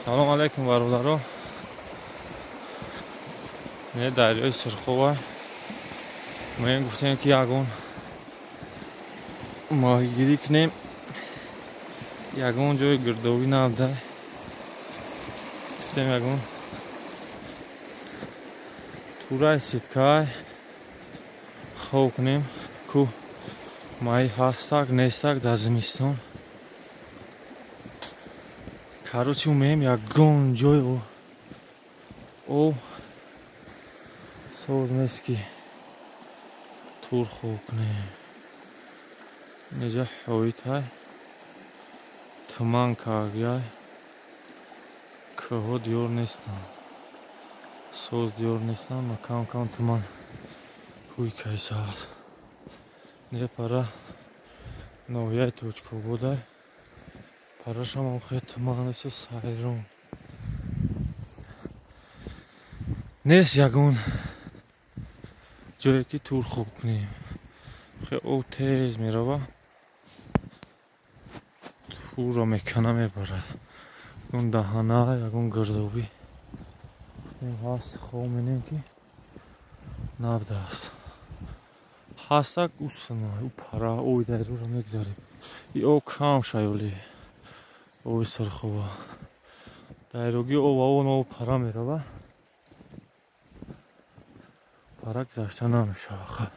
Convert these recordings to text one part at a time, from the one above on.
Салом алейкум бародаро. Не дарёи Сурхова. Мо гуфтем ки ягон моҳигирӣ кунем. Ягон ҷои гирдобӣ набуда. Гуфтем ягон турай сеткай хоб кунем. Ку маҳӣ ҳастак нестак дар зимистон. Короче, умеем ягон ҷой об соз нест ки тур хоб кунем. Инҷа ҳоитай туман кагяй кӯҳҳо диёр нестанд, соз диёр нестанд, ма кам кам туман ҳуй кайсааст. Не пара ноҳияи Точкободай парашам охе туман нест сайрон нест ягон ҷое ки тур хоб кунем. Хе об тез мерава, турро мекана мебарад. Ягон даҳана, ягон гирдобӣ ҳаст, хоб менем ки набудааст. Ҳастак усна у пара оби дарёро мегзарем. И об кам шаёли оби Сурхова. Дарёги об он об пара мерава. Пара гузашта намешава.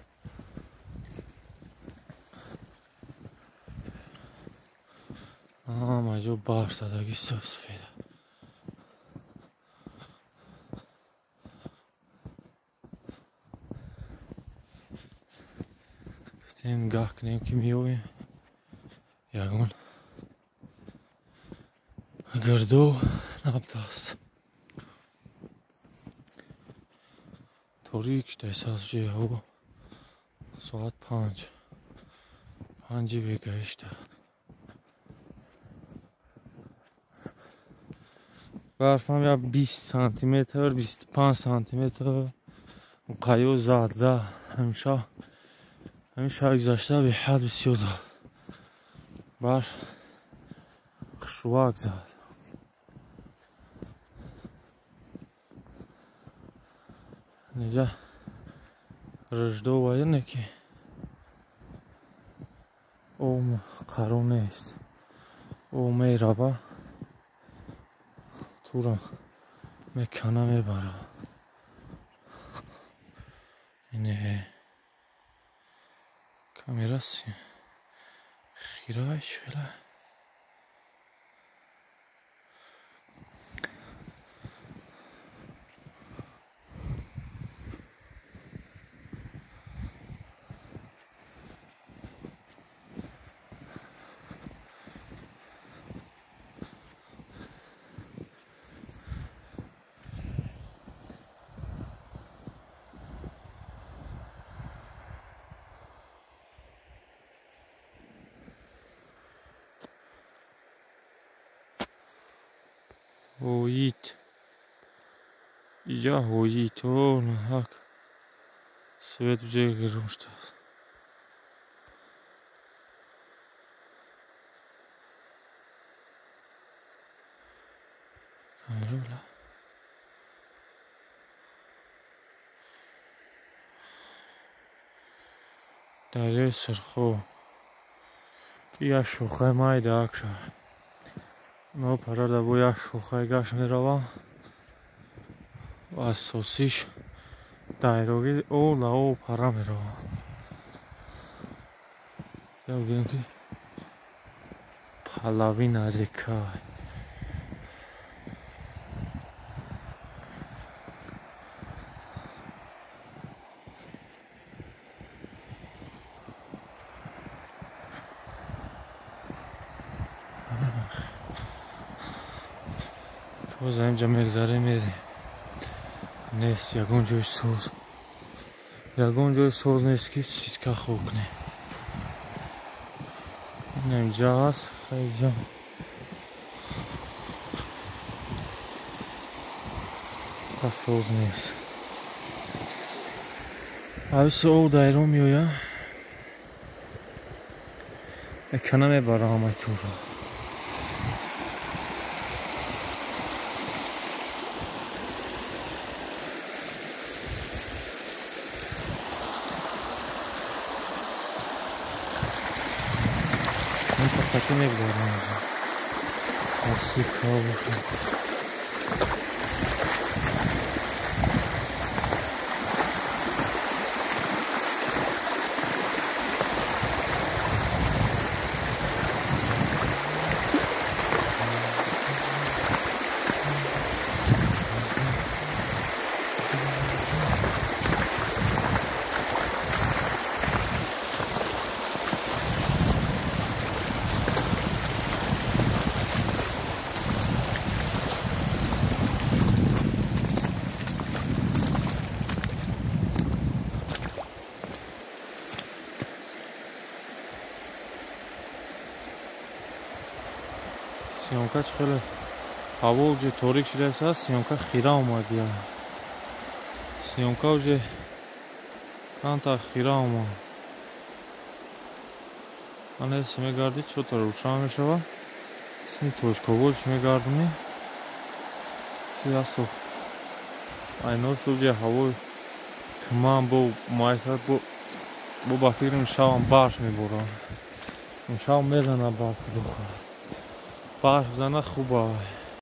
Ҳама ҷо барф задаги сафед. Гуфтем гаҳ кунем ки меёбем ягон гирдоб набудааст. Торик шудааст ҷои ҳаво. Соат 5 бегашта. Барфам я 20 сантиметр, 25 сантиметр қайё зада. Ҳамеша ҳамин шаҳр гузашта беҳад бисёр зад. Барф хушвак зад. Инҷа рждова не ки об қаро нест. Об мерава, тура мекана мебара. Ине камера хирай шела. Ҳоит иҷа ҳоит о наҳак свет ҷое гирум шудааст. Дарёи Сурхоб як шохаи майда акша. Но парада бо як шохаи гашт меравам. Асосиш дайроги ола о пара меравам. Бигӯем ки половина река. Боз инҷа мегзарем мерем. Нест ягон ҷои соз. Ягон ҷои соз нест ки ситка хоб кунем. Инҷа ҳаст, хайҷа. Соз нест. Ависи об дайро меояд. Мекана мебара ҳамаи турро. Қати мегзарам. Сикка бошад. Съёмка чӣ хеле ҳаво уже торик шудааст, съёмка хира омадия. Съёмка уже камтар хира омад. Ман ҳис мегардӣ чӯта рӯшан мешавад. Сини точково чӣ мегардонӣ? Чи асту айнос уже ҳаво туман бо майсад бо ба фикрам шавам барф меборад. Шав мезана барф духа. Барф зана хуба.